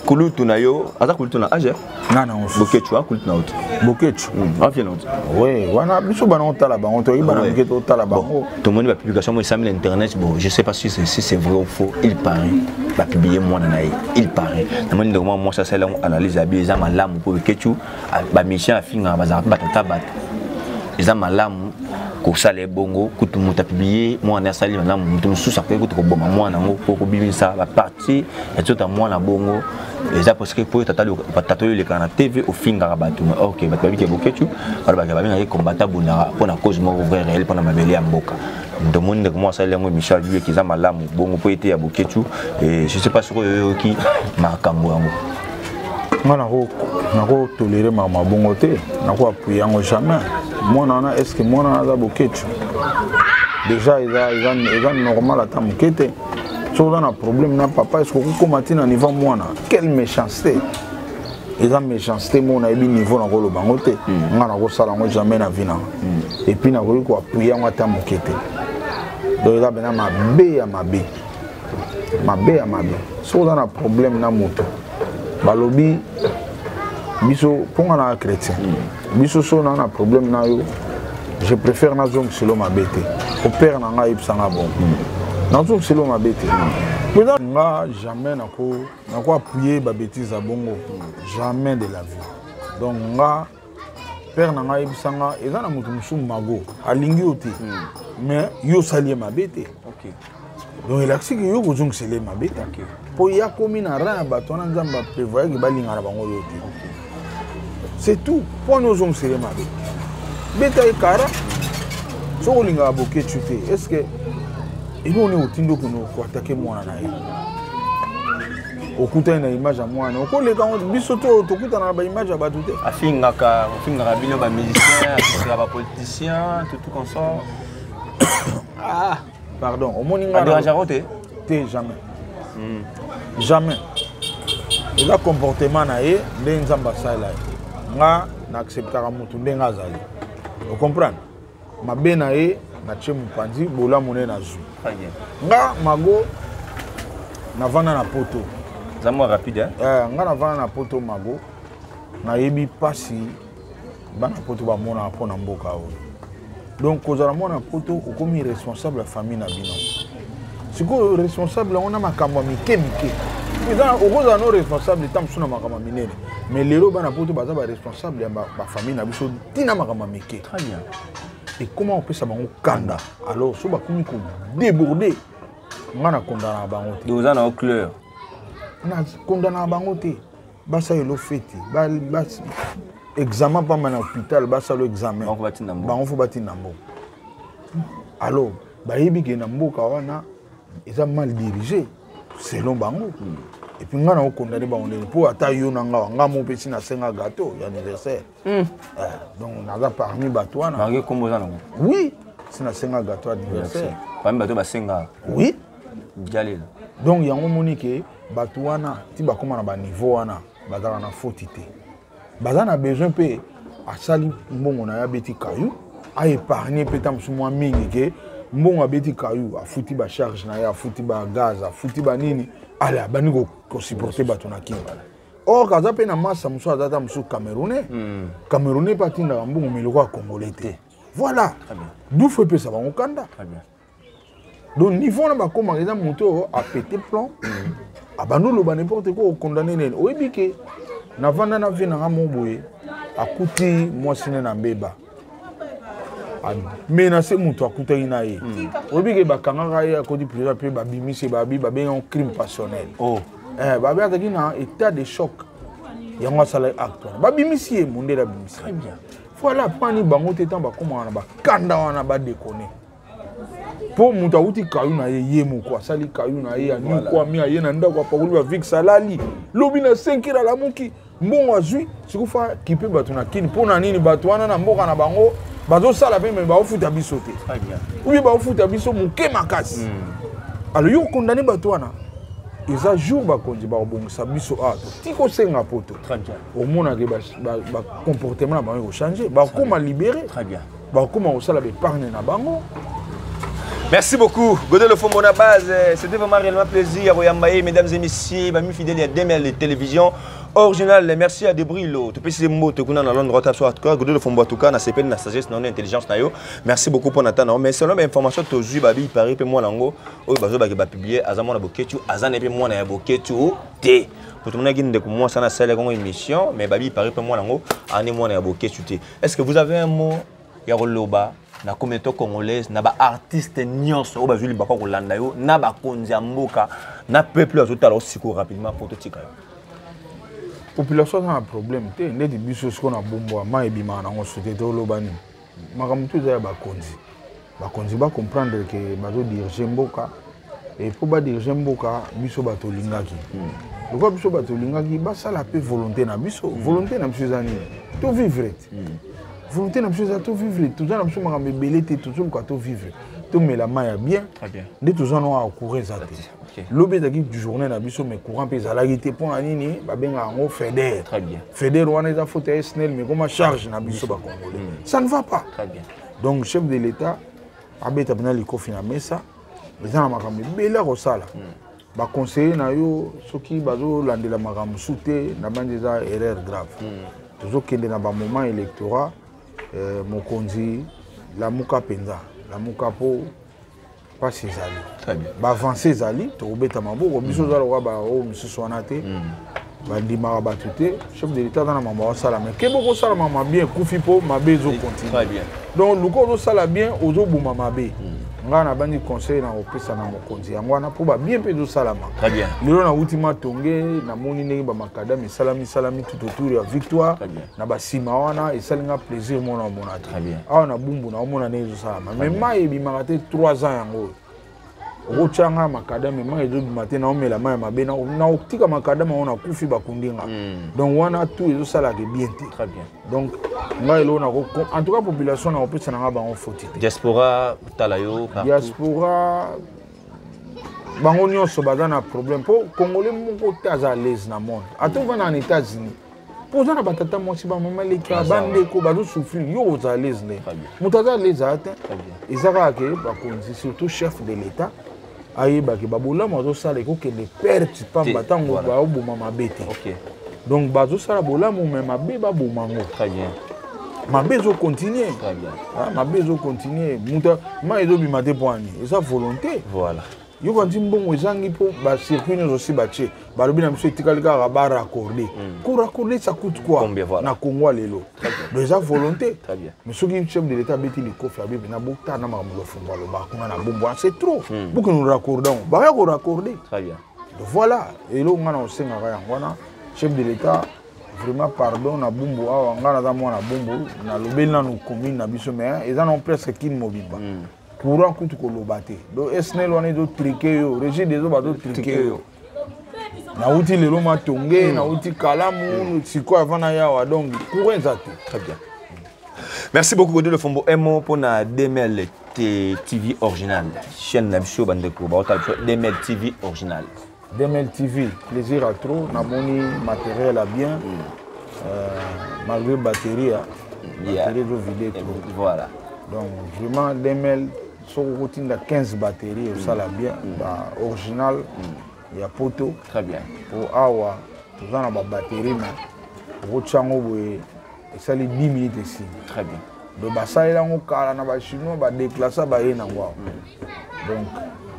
kulutu na yo, aza kulutu na âge? Na na Boketshu, kulutu na autre. Boketshu. Ah, na autre. Oui, wana biso bana otala bango, to yibana mike to tala bango. Tout le monde va publication moi ça l'internet, bon, je sais pas si c'est vrai ou faux, il paraît. Va publier moi na il paraît. Na moni ndeko moi ça c'est la analyse ya bien malamu pour Boketshu, ba mission afinga bazaka ba tata bat. Eza malamu kosala ebongo kutu moto apublie mwana asali malamu, moto mosusu akoki kutu koboma mwana yango po kobimisa baparti ya nzoto ya mwana bongo. Eza parce que po tata tata oyo elekaka na TV ofingaka bato. Ok, bato babiki Boketshu balobaka babengaki combattant bunaka mpo na cause moko vrai réel mpo na mabele ya mboka. Ndomoni ndeko moko asali yango Michel Buyeki, eza malamu bongo po ete ya Boketshu. Et je sais pas soki oyoki makambo yango. Nga nako tolérer makambo ya bongo te, nako appuyer yango jamais. Mwana wana, est ce que mwana wana aza Boketshu? Déjà eza normal ata moke te. Soki oza na problème na papa, est ce que okokóma ntina niveau mwana? Quelle méchanceté! Eza méchanceté moko nayebi niveau nakoloba yango te. Nga nakosala yango jamais na vie nanga, et puis nakoki koappuyer yango ata moke te. Donc eza mpena mabe ya mabe, mabe ya mabe. Soki oza na problème na moto, balobi biso mpo nga na chrétien, biso so na na problème na yo, je préfère nazongiselo mabe te. Opère na ngai ayebisanga bongo, nazongiselo mabe te. Nga jamais nako appuyer babêtise ya bongo, jamais de la vie. Donc nga père na ngai ayebisanga eza na moto mosusu mago alingi yo te, mais yo osali ye mabe te. Donc elakisi ke yo kozongisela ye mabe te, mpo ye akomi na rang ya bato wana Nzambe aprévoyaki balingana bango yo te, c'est tout. Mpo wana ozongisela ye mabe, beta ye kara. Soki olingaka Boketshu te, est ce que eloko nini otindi okende koatake mwana na ye? Okutani na image ya mwana, okoleka yango. Biso to tokutana na baimage ya bato te. Afingaka, ofingaka bino bamusicien, afingaka bapoliticien, tout consort. Ah, pardon, omoni nga adérangeaka te? Te, jamais, jamais. Eza comportement na ye nde Nzambe asalela ye. Nga na acceptaka motu ndenge azali, ocomprendre? Mabe na ye natie mopanzi, bolamu nde nazwi. Nga mago navanda na poto. Eza mwa rapide, hein? Nga navanda na poto, mago nayebi mpasi bana poto bamonaka mpo na mboka oyo. Donc kozala mwana poto, okomi responsable ya famille na bino. Sikoyo responsable yango na makambo ya mike mike, okozala no responsable ta mosusu na makambo ya minene, mais lelo bana poto baza baresponsable ya bafamille na biso ntina makambo ya mike. Ekoma kopesa bango kanda. Alors so bakomi kodéborde, nga nakondanaka bango te. Oza na clair. Nakondanaka bango te. Basalela feti, examen pamba na hôpital, basala examen, bango fo batinda mbongo. Alors bayebi ke na mboka wana eza mal dirigé selon bango. Et puis nga na okondane bango ndenge mpo ata yo na nga nga mo mpe si nasenga gâteau ya anniversaire. Donc naza parmi bato wana. Malgré kombo oza nango. Oui, si nasenga gâteau anniversaire. Parmi bato basenga. Oui. Jalela. Donc yango omoni ke bato wana ti bakóma na baniveau wana, bazalaka na foti te, baza na besoin mpe asali mbongo na ye, abeti kayu, aépargne mpe ta mosusu mwa mingi ke mbongo abeti kayu, afuti bacharge na ye, afuti bagaz, afuti banini, ale abandi kosupporte bato na Kini. Or aza mpe na masa mosusu, aza ta mosusu Camerounais. Camerounais mpe atindaka mbongo, mais lokola Congolais te. Voilà, du faut epesa bango kanda. Donc niveau wana bakomaka, eza moto oyo apete plan, abandi oloba n'importe quoi, okondane nini. Oyebi ke navanda na vie nanga mo boye, akuti mwasi ne na mbeba, amenace moto akutaki na ye. Oyebi ke bakangaka ye, akoti prison, mpe babimisi, babi babengi crime passionnel. Oh. Babi azalaki na état de choc, yango asalaki acte wana, babimisi ye, mondele abimisi. Voilà, pani bango te, ntango bakomaka na bakanda wana, badekone mpo moto awuti kayu na ye, ye moko asali kayu na ye, anikwami, aye na ndako, apakoli bavix, alali. Lobi na 5 heures alamuki, mbongo azwi, sikofa kipe bato na Kini. Mpo na nini? Bato wana na mboka na bango bazosala mpe, me baofuta biso te, ou bien baofuta biso moke makasi. Alors yo okondane bato wana, eza jour bakonzi bakobongisa biso awa, toti kosenga poto, omonake bacomportement na bango ekochange, bakóma libéré, bakóma kosala baépargne na bango. Merci beaucoup, Godé Lofombo na base. C'était vraiment réellement plaisir. Royambaye, mesdames et messieurs, amis fidèles, il y a DML Télévision original. Merci à Debrilo. Tu peux citer mot, tu connais dans Londres, tu as Godé Lofombo, en tout cas, na CPN, na sagesse, na intelligence, na yo. Merci beaucoup pour Nathan. Mais selon l'information, tu as babi, Paris, pe moi, lango, oyo bazo ba ba publier, azamo na boketu, azana pe moi na boketu, te. Pour tout le monde qui ne moi ça na sale comme émission, mais babi, Paris, pe moi lango, ane moi na boketu te. Est-ce que vous avez un mot ya koloba na communauté congolaise, na baartiste nyonso oyo bazwi libaka kolanda yo, na bakonzi ya mboka, na peuple azotala osiko rapidement po totika yo? Population aza na problème te. Ndeti biso sikoyo na Bumbu, mai ebimaka nango so te. Toloba nini? Makambo to eza ya bakonzi. Bakonzi bacomprendre ke bazodirige mboka, e mpo badirige mboka, biso bato olingaki, lokola biso bato olingaki basala mpe volonté na biso. Volonté na biso eza nini? Tovivre te. Volonté na biso eza tovivre. Toza na biso makambo ebele te, tozoluka tovivre, tomela mai ya bien. Nde toza na awa, courant eza te. Lobi ezalaki journée na biso, mais courant mpe ezalaki te. Mpo na nini? Babengaka yango FEDER. FEDER wana eza faute ya SNEL, mais koma charge na biso bacongolais, ça ne va pas. Donc chef de l'État abeta mpena likofi na mesa, eza na makambo ebele ya kosala. Baconseiller na yo soki bazolandela makambo mosusu te, na bandi eza erreur grave. Tozokende na bamoment électorat. Mokonzi, lamuka mpenza, lamuka mpo mpasi ezali, baavance ezali, tokobeta maboko. Biso oza lokola baoyo misusu wana te, bandimaka bato te. Chef de l'État aza na mambo akosala, mais ke bokosala mama bien ekufi mpo mabe ezocontinue. Donc luka ozosala bien, ozoboma mabe. Ngai nabandi conseil na kopesa na mokonzi yango wana, mpo babien mpe ezosalama. Lelo nauti Matonge, namoni ndenge bamakadame esalami esalami tout autour ya Victoire na basima wana, esali nga plaisir. Mona omona te awa na Bumbu, naomona ndenge ezosalama, mais mai ebimaka te 3 ans yango oyo. Okotyanga makadame, mai ezobima te, naomela mai ya mabe, naotika makadame yango, nakufi, bakundi nga. Donc wana tout ezosalaka bien te. Donc ngai eloko nako, en tout cas population nakopesa nanga bango foti te. Diaspora tala yo. Diaspora bango nyonso baza na problème, mpo Congolais moko te aza à l'aise na monde. Ata ovanda na États-Unis, mpo oza na batata mwasi, bamama leki, bandeko bazosouffrir, yo oza à l'aise nde? Moto aza à l'aise aya te. Eza kaka ke bakonzi, surtout chef de l'État, ayebake babolamu azosala ekokende perte pamba ntango baoboma mabe te. Donc bazosala bolamu, me mabe baboma yango, mabe ezocontinue, mabe ezocontinue. Moto mai ezobima te mpo ani? Eza volonté. Yoka nti mbongo ezangi mpo bacircuit nyonso osi batie, balobi na biso etikali kaka baraccorde. Koraccorder, ça coûte quoi? Combien, voilà. Na Congo lelo, donc eza volonté. Mais soki chef de l'État abeti likofi, abebi na botala na makambo Lofombo alobaka kuna na Bumbu, c'est trop. Bokende raccorder yango, baya koraccorder. Donc voilà, eloko ngai na kosengaka yango wana, chef de l'État, vraiment pardon. Na Bumbu awa, ngai naza mwana Bumbu, nalobeli nanu commune na biso, mais eza nango presque Kine mobimba. Courant kutu koloba te. Donc SNEL wana ezo triquer yo, Regideso bazo triquer yo. Nauti lelo Matonge, nauti Kalamu, sikoyo avant naya awa, donc courant eza te. Très bien. Merci beaucoup Godé Lofombo. Un mot pour la DML TV original. Chaîne na biso bandeko ba otala biso DML TV original. DML TV, plaisir à trop, namoni matériel à bien. Malgré batterie, hein. Batterie ezo vider trop. Voilà. Donc vraiment DML soko kotinda 15 batteries osala bien, ba original ya poto. Très bien. Po awa toza na ba batterie mais okotia yango boye esali 10 minutes esili. Très bien. Donc basalela yango kala na ba chinois ba déplacer ba ye nango awa. Donc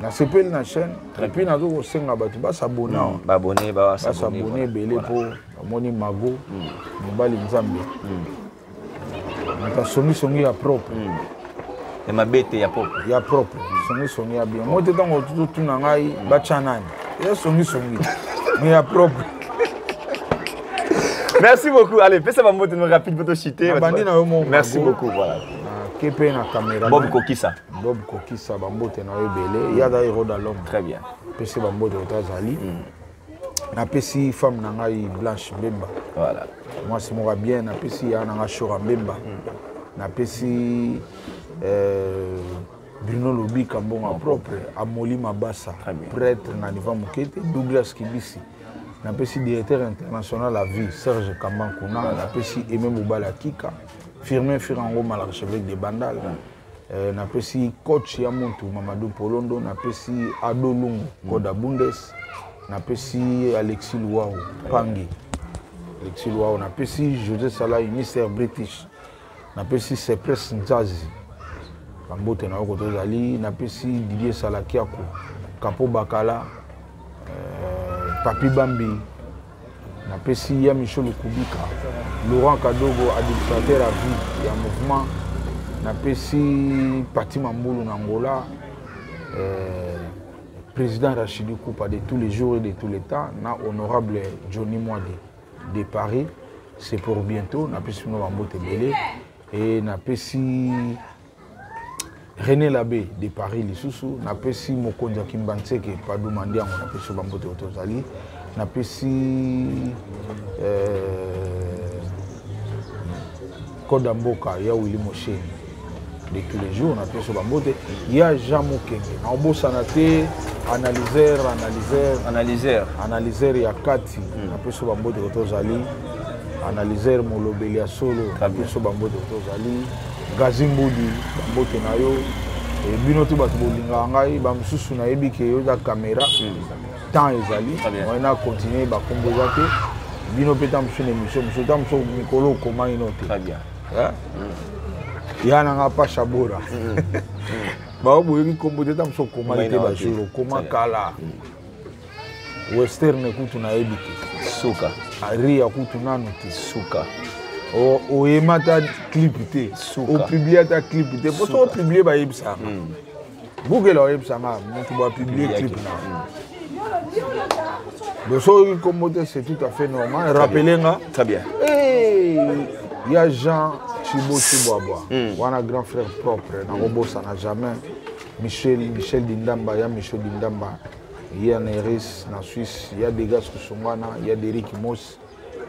nasepeli na chaîne et puis nazo kosenga bato basabona awa. Babone, ba Basabone s'abonner, ebele voilà. po bamoni Mago, mobali Nzambe. Moto asongisongi ya propre. Ya mabe te, ya propre. Ya propre, songisongi ya bien. Moi te ntango totuna ngai batya nani? Ya songisongi. Mais ya propre. Merci beaucoup. Allez, fais ça va monter rapide pour te citer. Nabandi na yo moko, Merci Mago. beaucoup, voilà. Na kepe na caméra. Bob Kokisa. Bob Kokisa, bambote na yo ebele. Ya da héros de l'homme. Très bien. Pese bambote otazali. Napesi femme na ngai Blanche Mbemba. Voilà. Mwasi moko bien, napesi ya na ngai Shora Mbemba. Napesi Bruno Lobika mbongo propre, Amoli Mabasa, Très bien. prêtre na niveau mokete, Douglas Kibisi. Napesi directeur international à vie Serge Kambankuna, napesi Aimé Mobala Kika, Firmin Firangoma l'archevêque de Bandal. Napesi coach ya muntu Mamadou Polondo, napesi Ado Lungu Koda Bundes, napesi Alexis Luau Pangi. Alexis Luau, napesi José Salah ministère British, napesi Sepres Nzazi. Bambote na yo kozali, napesi Didier Salakiako, Kapo Bakala, Papi Bambi, napesi ya Michel Kubika, Laurent Kadogo, administrateur à vie ya mouvement, napesi Pati Mambulu na Angola, président Rachidi Koupa de tous les jours et de tous les temps, na honorable Johnny Mwadi de Paris, c'est pour bientôt, napesi bino bambote ebele, et napesi René Labbé de Paris lisusu, napesi mokonzi ya Kimbanseke Padou Mandiango, napesi bambote oyo tozali, napesi Koda Mboka ya Willy Mosheni de tous les jours, napesi bambote ya Jean Mokenge, naobosana te analyseur, analyseur, analyseur, analyseur ya kati, napesi bambote oyo tozali, analyseur molobeli ya solo, napesi bambote oyo tozali, Gazi Mbudi, bambote na yo, e bino to bato bolingaka ngai, ba mosusu nayebi ke yo eza caméra, temps ezali, moi na continuer ba kombo eza te, bino pe ta mosusu na émission mosusu, ta mosusu mikolo okomaki no te. Très bien. Hein? Ya na nga Pacha Bora. Ba oyo boyoki kombo te, ta mosusu okomaki te Okomaki na ba te. jour, okoma Très bien. kala. Western kutu nayebi te. Suka. Ria kutu nanu te. Suka. Oyema ata clip te. Suka. Opublie ata clip te. Po soki opublie bayebisaka. Google oyebisaka motu ba publie Publie clip clip. na. Donc soki kombo te, c'est tout à fait normal. Très Rappelez bien. nga. Très bien. Hey, il y a Jean Chibo Chiboabwa. Wana grand frère propre, nakobosana jamais. Michel Dindamba, ya Michel Dindamba. Il y a Neris na Suisse, il y a Degas Kusungwana, il y a Derek Mos.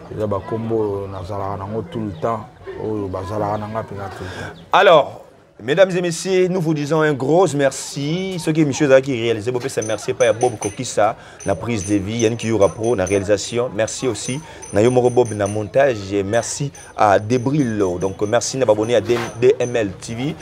Il y a ba kombo nazalaka nango tout le temps. Oyo bazalaka nanga mpenza tout le temps. Alors, mesdames et messieurs, nous vous disons un gros merci. Ce qui est monsieur Zaki réalisé, Bob, c'est merci pas à Bob Kokissa, la prise de vie, Yannick Yura Pro, la réalisation. Merci aussi, Nayo Moro Bob, na montage. Et merci à Debrilo. Donc, merci d'abonner à DML TV.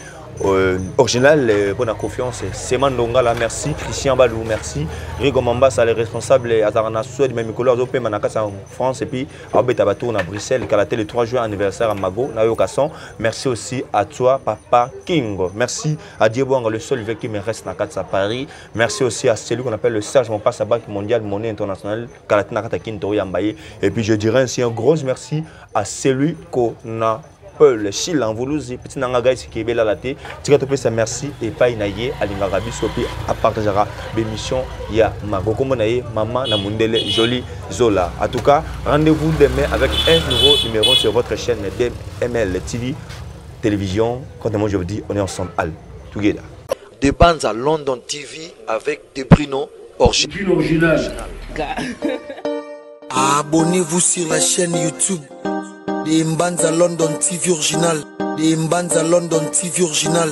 Original, pour la confiance, Seman Ndongala, merci. Christian Balou, merci. Rigo Mambasa, les responsables, Azarana Suède, même Nicolas Azopé, Manakasa en France, et puis Albert Abatou à Bruxelles, Kalaté le 3 juin, anniversaire à Mago, Nayo Kasson. Merci aussi à toi, Papa King. Merci à Diego le seul vécu qui me reste à Paris. Merci aussi à celui qu'on appelle le Serge, mon passe à Banque mondiale, monnaie internationale, Kalaté Nakata Kinto Yambaye. Et puis je dirais ainsi un gros merci à celui qu'on a Paul Chila Mvuluzi, petit nanga guys qui est belle à la tête. Tika te pesa merci et pas inaye alingaka biso pe a partagera l'émission ya Mago kombo na ye maman na mundele Jolie Zola. En tout cas, rendez-vous demain avec un nouveau numéro sur votre chaîne DML TV télévision. Quant à moi, je vous dis, on est ensemble, all together. Debanza London TV avec Debrino Original. Abonnez-vous sur la chaîne YouTube de Mbanza London TV Original. De Mbanza London TV Original.